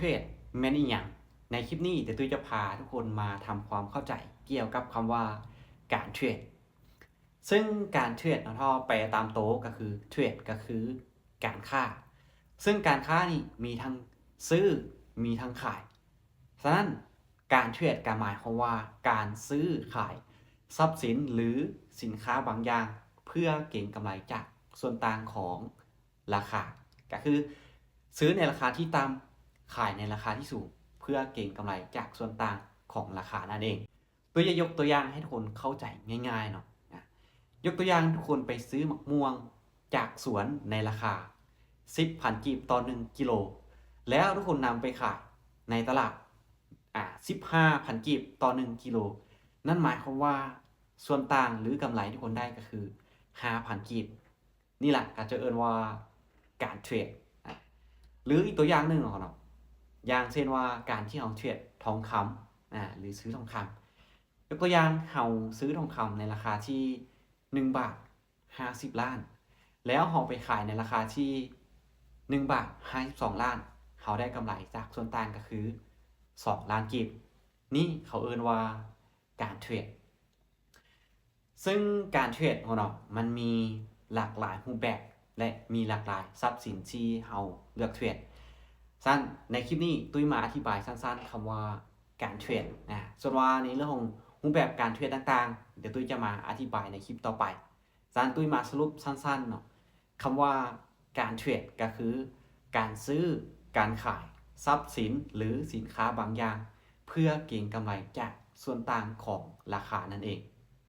ເທຣດແມ່ນອີ່ຫຍັງ? ໃນຄລິບນີ້ ຕາຕຸ້ຍຈະພາທຸກຄົນມາທຳຄວາມເຂົ້າໃຈກ່ຽວກັບຄຳວ່າການເທຣດ. ເຊິ່ງການເທຣດເນາະ ຖ້າແປຕາມໂຕກໍຄືເທຣດກໍຄືການຄ້າ. ເຊິ່ງການຄ້ານີ້ມີທັງຊື້ ມີທັງຂາຍ. ສະນັ້ນ ການເທຣດກໍໝາຍຄວາມວ່າການຊື້ຂາຍຊັບສິນ ຫຼື ສິນຄ້າບາງຢ່າງ ເພື່ອເກັງກຳໄລຈາກສ່ວນຕ່າງຂອງລາຄາ. ກໍຄືຊື້ໃນລາຄາທີ່ຕ່ຳ ຂາຍໃນລາຄາທີ່ສູງ ເພື່ອເກັງກຳໄລຈາກສ່ວນຕ່າງຂອງລາຄານັ້ນເອງ. ຕຸ້ຍຈະຍົກຕົວຢ່າງໃຫ້ທຸກຄົນເຂົ້າໃຈງ່າຍໆເນາະ. ອາ ຍົກຕົວຢ່າງ ທຸກຄົນໄປຊື້ໝາກມ່ວງຈາກສວນໃນລາຄາສິບພັນກີບຕໍ່ໜຶ່ງກິໂລ ແລ້ວທຸກຄົນນຳໄປຂາຍໃນຕະຫຼາດ ອາ ສິບຫ້າພັນກີບຕໍ່ໜຶ່ງກິໂລ. ນັ້ນໝາຍຄວາມວ່າສ່ວນຕ່າງ ຫຼື ກຳໄລທີ່ທຸກຄົນໄດ້ກໍຄືຫ້າພັນກີບ. ນີ້ລະ ເຂົາເຈົ້າເອີ້ນວ່າການເທຣດ. ອາ ຫຼື ອີກຕົວຢ່າງໜຶ່ງເນາະ ຢ່າງເຊັ່ນວ່າການທີ່ເຮົາເທຣດທອງຄຳ ອາ ຫຼື ຊື້ທອງຄຳ. ຍົກຕົວຢ່າງ ເຮົາຊື້ທອງຄຳໃນລາຄາທີ່ໜຶ່ງບາດຫ້າສິບລ້ານ ແລ້ວເຮົາໄປຂາຍໃນລາຄາທີ່ໜຶ່ງບາດຫ້າສິບສອງລ້ານ ເຮົາໄດ້ກຳໄລຈາກສ່ວນຕ່າງກໍຄືສອງລ້ານກີບ. ນີ້ເຂົາເອີ້ນວ່າການເທຣດ. ເຊິ່ງການເທຣດຂອງເຮົາເນາະ ມັນມີຫຼາກຫຼາຍຮູບແບບ ແລະ ມີຫຼາກຫຼາຍຊັບສິນທີ່ເຮົາເລືອກເທຣດ. ສະນັ້ນ ໃນຄລິບນີ້ ຕຸ້ຍມາອະທິບາຍສັ້ນໆຄຳວ່າການເທຣດ. ອາ ສ່ວນວ່າໃນເລື່ອງຂອງຮູບແບບການເທຣດຕ່າງໆ ດຽວຕຸ້ຍຈະມາອະທິບາຍໃນຄລິບຕໍ່ໄປ. ສະນັ້ນ ຕຸ້ຍມາສະຫຼຸບສັ້ນໆເນາະ ຄຳວ່າການເທຣດກໍຄືການຊື້ ການຂາຍຊັບສິນ ຫຼື ສິນຄ້າບາງຢ່າງ ເພື່ອເກັງກຳໄລຈາກສ່ວນຕ່າງຂອງລາຄານັ້ນເອງ.